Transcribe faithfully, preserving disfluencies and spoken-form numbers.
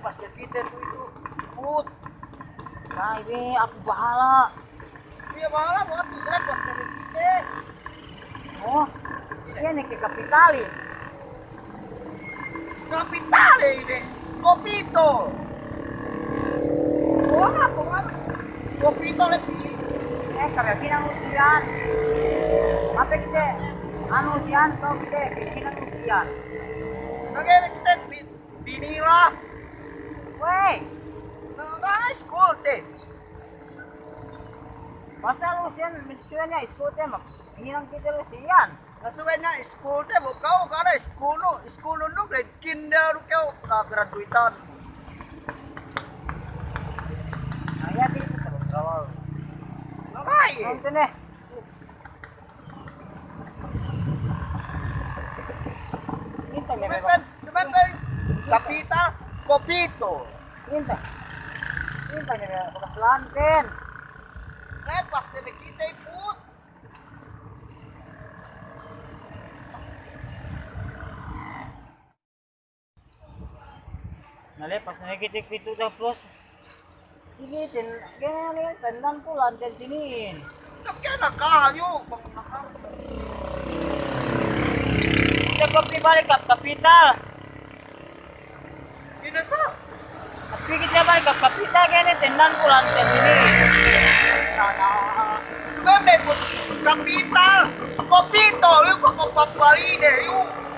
Pas kite tu itu, Put. Nah, ini aku bahala. Iya, bahala, buat tu jelek pas kite. Oh, iye ne ke kapitali. Kapitali ine, kopito. Oh, apa, apa? Kopito lebbi. Eh, kami hinang usian. Apa kite, anu, usian, tau kite hinang usian. Bagaimana kite bi-, binila? Weh. Nggak, nggak, school te. Pasal usian, maksudnya school te, mak. Hinang kite usian. Na subey ne iskul te bu ka'u, ga' ne iskulnu, iskulnu duk ne kinder du kew ga' graduitan. Na, iye, di itu terus kawal. Na, baik. Nonton, eh. Inta ne, duma'in, duma'in kapital, kopito. Inta. Inta ne, bakas lanten. Lepas ne, kite ikut. Na lepas ne kite pitu dah plus. Sige, ten-, kene ne, tendan pulan ten sinin. Tapi kene nakahayu, bang nakahayu. Ite kopi balik kap-, kapital. Ine ka? Tapi kite balik kap-, kapital kene tendan pulan ten sinin. Sana. Bebe, kapital. Kopito, yu ko kopapalide, yu.